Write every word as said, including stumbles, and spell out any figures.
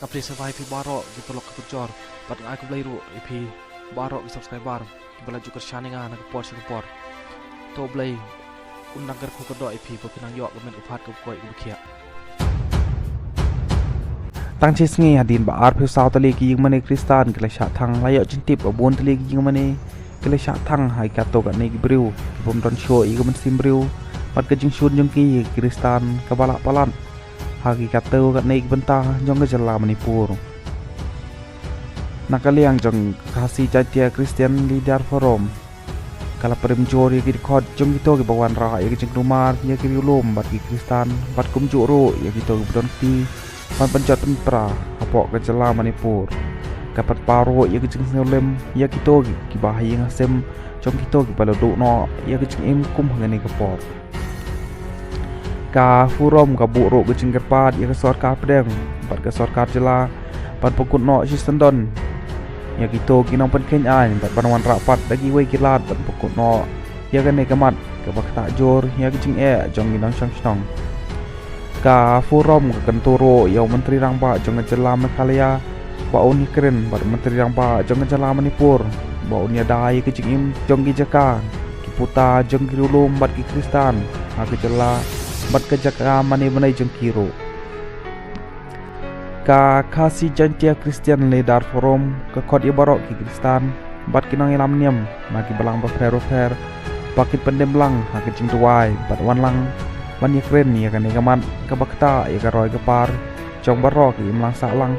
Ka phi sa bai phi baroh ki paralok ki parajor, bad nga ai khublei ruh ïa phi baroh ki subscriber kiba la ju kyrshan ïa nga na ka por sha ka por. To Blei un nang kyrkhu kyrdoh ïa phi ba phin nang ïoh ka met ka phad kaba koit kaba khiah. Tang shi sngi hadien ba arphew saw tylli ki ïingmane Khristan ki la shah thang, la ïoh jingtip ba bun tylli ki ïingmane ki la shah thang ha ki katto katne ki briew ki bym don shuh ïa ka mynsiem briew bad ka jingshun jong ki ïa ki Khristan kaba la palat ha ki katto katne ki bynta jong ka jylla Manipur. Na ka liang jong ka Khasi Jaiñtia Christian Leaders Forum, ka la pyrshah jur ïa ki dkhot jong kito kiba wanrah ïa ka jingkulmar ïa ki riewlum bad ki Khristan, bad kumjuh ruh ïa kito kiba don kti ban pynjot pynpra hapoh ka jylla Manipur. Ka pynpaw ruh ïa ka jingsngewlem ïa kito kiba ha ïing ha sem jong kito kiba la duh noh ïa ka jingim kum ha kane ka por. Ka forum ka buh ruh ka jingkyrpad ïa ka sorkar pdeng bad ka sorkar jylla ban pynkut noh shisyndon ïa kito ki nongpynkheiñ aiñ bad ban wanrah pat da kiwei ki lad ban pynkut noh ïa kane ka mat kaba ktah jur ïa ka jingeh jong ki nongshong shnong. Ka forum ka kyntu ruh ïa u Myntri Rangbah jong ka jylla Meghalaya ba un ïakren bad u Myntri Rangbah jong ka jylla Manipur ba un ïada ïa ka jingim jong ki jaka, ki puta jong ki riewlum bad ki Khristan ha ka jylla bad ka jaka mane bnai jong ki ruh. Ka Khasi Jaiñtia Christian Leaders Forum ka khot ïa baroh ki Khristan bad ki nongïalam niam na ki balang bapher bapher ba kin pyndem lang ha ka jingduwai bad wan lang ban ïakren ïa kane ka mat kaba ktah ïa ka roi ka par jong baroh ki imlang sahlang